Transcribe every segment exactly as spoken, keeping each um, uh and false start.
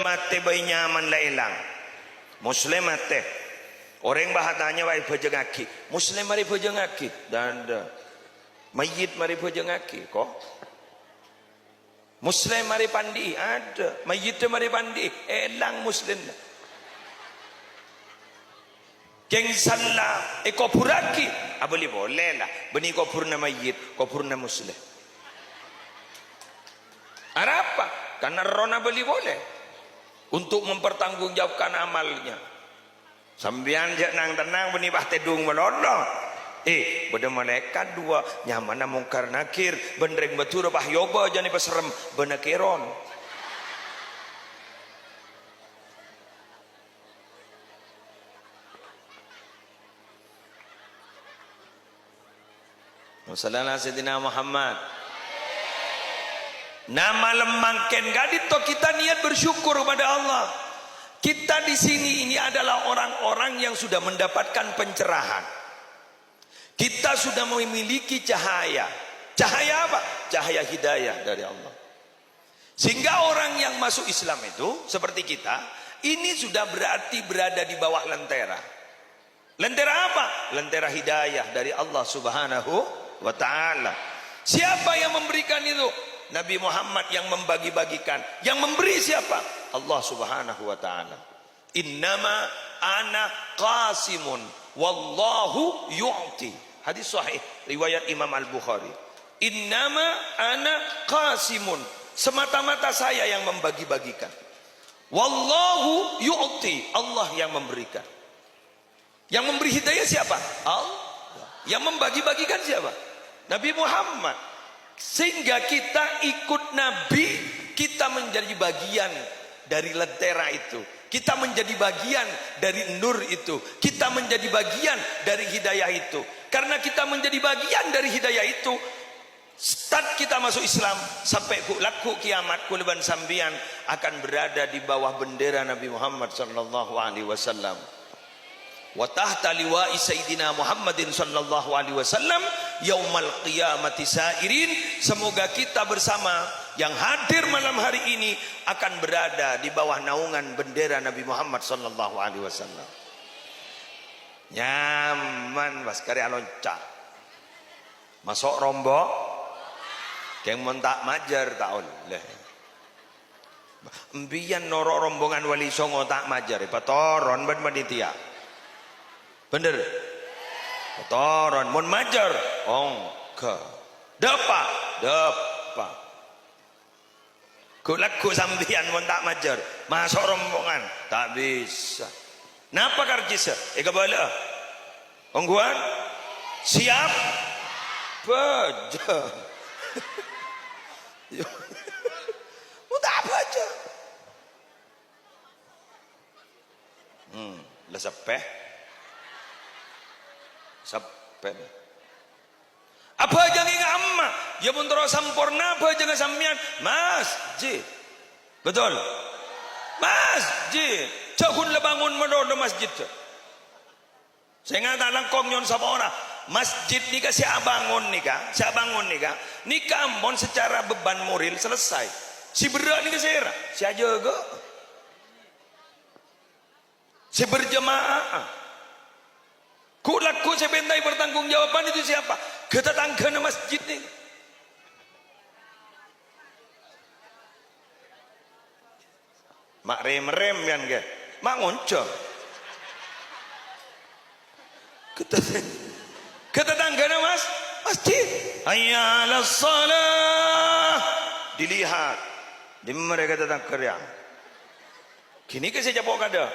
matè bhâi nyaman la èlang. Muslim matè. Orèng bâ' atanya, "Wah, èbhâjângngaghi." Muslim marè bhâjângngaghi. Dâ'-endâ'. Mayyit marè bhâjângngaghi, ko'. Muslim marè pandi'i, adâ'. Mayyiddhâ marè pandi'i, èlang Muslim. Kèng salla èkobhurraghi, abâli polè la. Bânnè kobhurrâ mayyit, kobhurrâ Muslim. Arapa? Karena errohna abâli polè. Untuk mempertanggungjawabkan amalnya. Sampèyan jhâ' nang-tennang, bânnè pas tèdung malolo. Eh, bâdâ malaèkat duwâ', nyamana Mungkar Nakir, bân rèng Madhurâ pas èobâ jhâ' nèka pasèrrem, bâna kèron. Allahumma shalli ala Sayyidina Muhammad. Nah, malem mangkèn ka'dinto kita niat bersyukur kepada Allah. Kita di sini ini adalah orang-orang yang sudah mendapatkan pencerahan. Kita sudah memiliki cahaya. Cahaya apa? Cahaya hidayah dari Allah. Sehingga orang yang masuk Islam itu, seperti kita, ini sudah berarti berada di bawah lentera. Lentera apa? Lentera hidayah dari Allah Subhanahu wa Ta'ala. Siapa yang memberikan itu? Nabi Muhammad yang membagi-bagikan. Yang memberi siapa? Allah Subhanahu wa Ta'ala. "Innama ana qasimun, wallahu yu'ti." Hadis sahih, riwayat Imam Al-Bukhari. "Innama ana qasimun." Semata-mata saya yang membagi-bagikan. "Wallahu yu'ti." Allah yang memberikan. Yang memberi hidayah siapa? Allah. Yang membagi-bagikan siapa? Nabi Muhammad. Sehingga kita ikut Nabi, kita menjadi bagian dari lentera itu. Kita menjadi bagian dari nur itu. Kita menjadi bagian dari hidayah itu. Karena kita menjadi bagian dari hidayah itu, start kita masuk Islam, sampè' ghu-, lagghu' kiamat, kaulâ bân sampèyan akan berada di bawah bendera Nabi Muhammad sallallahu alaihi wasallam. "Wa tahta liwa'i Sayyidina Muhammadin sallallahu alaihi wasallam yaumal qiyamati sa'irin." Semoga kita bersama yang hadir malam hari ini akan berada di bawah naungan bendera Nabi Muhammad sallallahu alaihi wasallam. Nyaman, pas karè alonca'. Maso' rombo-, kèng mon ta' majâr, ta' ollè. Empiyan noro' rombongan Wali Songo ta' majâr, èpatoron bân panitia. Bhender? Patoron. Mon majâr, ongghâ. Dâpa', dâpa'. Ghu-, lagghu' sampèyan mon ta' majâr, maso' rombongan, ta' bisa. Napa karjissa? Èkabâlâ'â. Ongghuwân? Siap? Bhâjâng. Yo. Mon ta' bhâjâng. Hmm, la seppè. Seppè. Abhâjâng è ka'emma, ya mon terro samporna abhâjângnga sampèyan, masjid. Betul? Masjid. Jhâ' ghun la bângon malolo masjid. Sènga' ta' langkong nyo'on sapora. Masjid nèka sè abângon nèka, sè abângon nèka, nèka ampon secara beban moral selesai. Sè berrâ' nèka sèra? Sè ajâgâ. Sè berjamaah. Ghu-, lagghu' sè pèntaè pertanggungjawaban itu siapa? Ghâ' tatangghâna masjid nèka. Ma' rem-rem yân, ghi. Ma' ngonco. Ghâ' ta-, ghâ' tatangghâna, Mas. Masjid. Hayya 'alas shalah. Dilihat. Dimma rè ghâ' tatangghâ rèya? Ghânèka sè capo' kadâ'.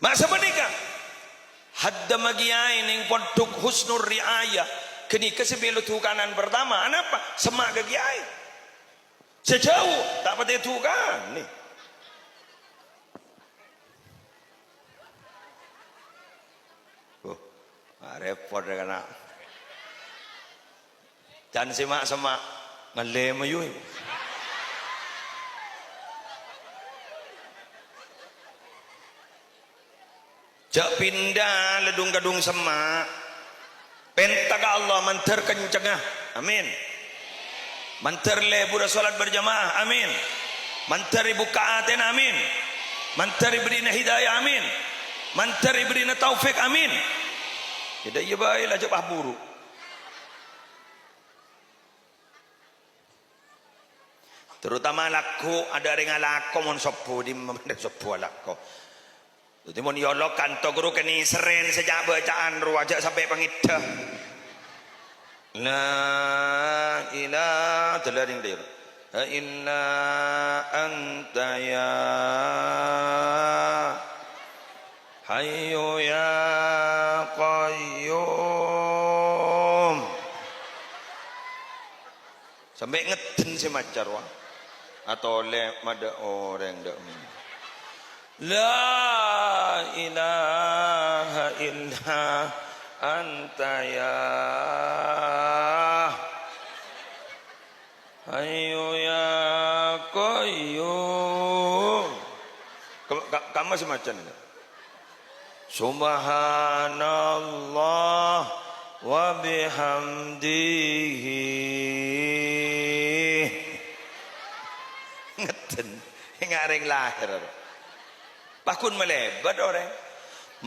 Ma' sapanèka, haddamma kiyaè neng Pondhuk Husnul Ri'ayah, ghânèka sè mèlo dhukanan partama. Anapa? Semma' ka kiyaè. Sè jhâu, ta' patè èdhukanè. Oh, ah, rèpot rè kana'. Can sè ma'-semma', ngallè mayu. Jhâ' pinda la dhung-kadhung semma'. Pènta ka Allah mandhâr kencengnga. Amin. Mandhâr lebura sholat berjamaah, amin. Mandhâr èbukka' atèna, amin. Mandhâr èberri'na hidayah, amin. Mandhâr èberri'na taufik, amin. Yâ, dâ' iyâ bhâi la jhâ' pas buru. Terutama lagghu', adâ' rèng alako mon sobbhu, dimma bhendher sobbhu alako. Dhâddhi mon èolok kanto ghuru kènè' sèrèn sè ca'-bâca'an rowa jhâ' sampè' pangèddhâ. La ilaha illa anta ya hayyu ya qayyum. Sampè' ngedden sè maca rowa. Atolè madâ' orèng dâ'. La ilaha illa anta ya hayyu ya qayyum. Ka-, ka-, kamma sè maca nèka? Subhanallah wa bihamdihi. Ngedden, ngarèng lahèr. Paggun malèbât orèng.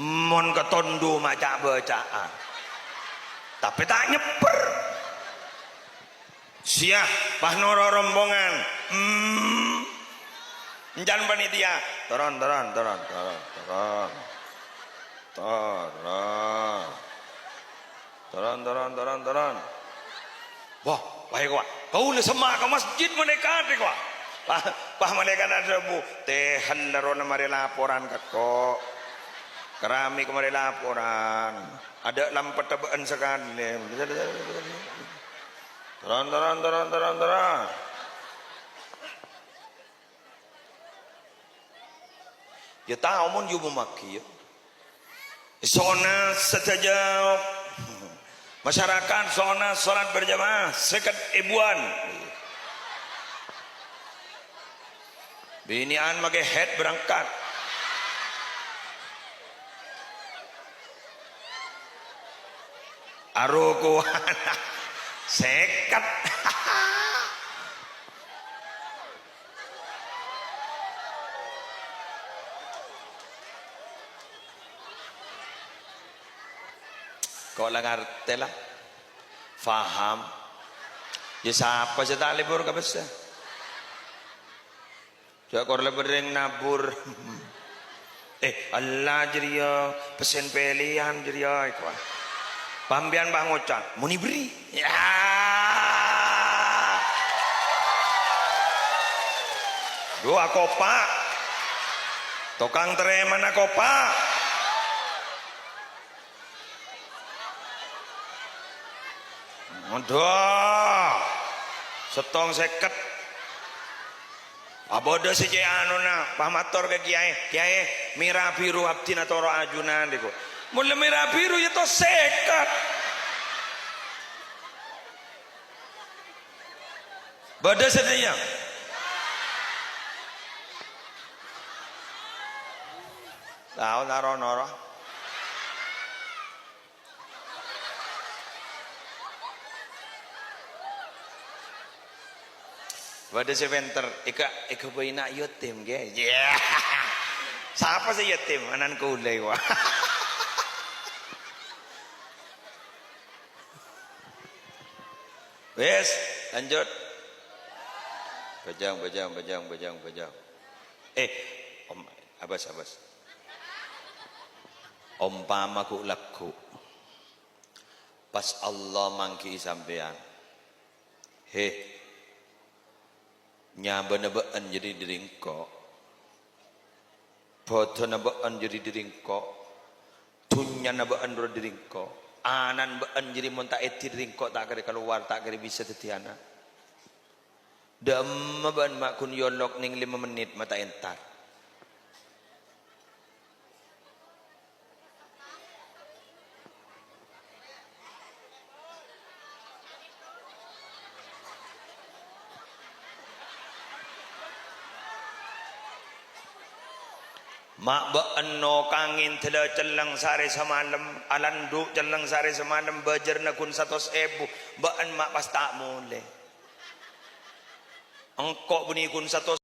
Mon katondhu maca-bâca'an. Tapè ta' nyèppèr. Siya, pas noro' rombongan. Hmm. Èncan panitia. Toron, toron, toron, toron, toron. Toron. Toron, toron, toron, toron. Wah, wah, èkowa. Kaulâ semma' ka masjid malaèkat èkowa. Pas, pas malaèkat adhâbu, "Tèhèn la rowa marè laporan ka engko'. Keramik marè laporan. Adâ' lampetta bâ'ân sakalè." Toron, toron, toron, toron, toron. Yâ tao mon èomongngaghi, yâ. Sona sadhâjâ masyarakat, sona sholat berjamaah sèket èbuwân. Binè'an makè haid berangkat. Arokowan sèket. Ko' la ngartè, la? Faham? Yâ, sapa sè ta' lebur ka pèssè? Jhâ' kor lebur rèng nabur. Eh, ella jârèya, pèssèna pèlèyan jârèya, èkowa. Pas sampèyan pas ngoca', "Mon èberri'." Yâ. Dhu akopa'. Tokang tarèmana kopa'. Adhu. Sèttong sèket. Abâdâ sè cè' anona, pas mator ka kèyaè, "Kèyaè, mèra biru abdhina toro' ajunan, dhiko." Mon la mèra biru, yâ to sèket. Bâdâ sadhâjâ? Tao ta' ro-noro? Bâdâ sè pènter, èka-, èkabâi na' yatim, ghi. Yâ. Sapa sè yatim? Ana'na kaulâ, wa. Wes, lanjut. Bajang, bajang, bajang, bajang, bajang. Eh, om, abas, abas. Ompama ghu'-lagghu'. Pas Allah mangghi'i sampèyan. He, nyabâna bâ'ân jârèya dâri engko'. Bhâdhânna bâ'ân jârèya dâri engko'. Dhunnyana bâ'ân rowa dâri engko'. Ana'na bâ'ân jârèya mon ta' èdhi dâri engko' ta' kèra kalowar, ta' kèra bisa dhâddhi ana'. Dâ'emma bâ'ân ma' ghun èolok neng lèma mennit ma' ta' entar. Ma' bâ'ân nokangè dâla celleng sarè samalem, alandhu' celleng sarè samalem, bâjârna ghun satos èbu, bâ'ân ma' pas ta' molè. Engko' bânnè ghun satos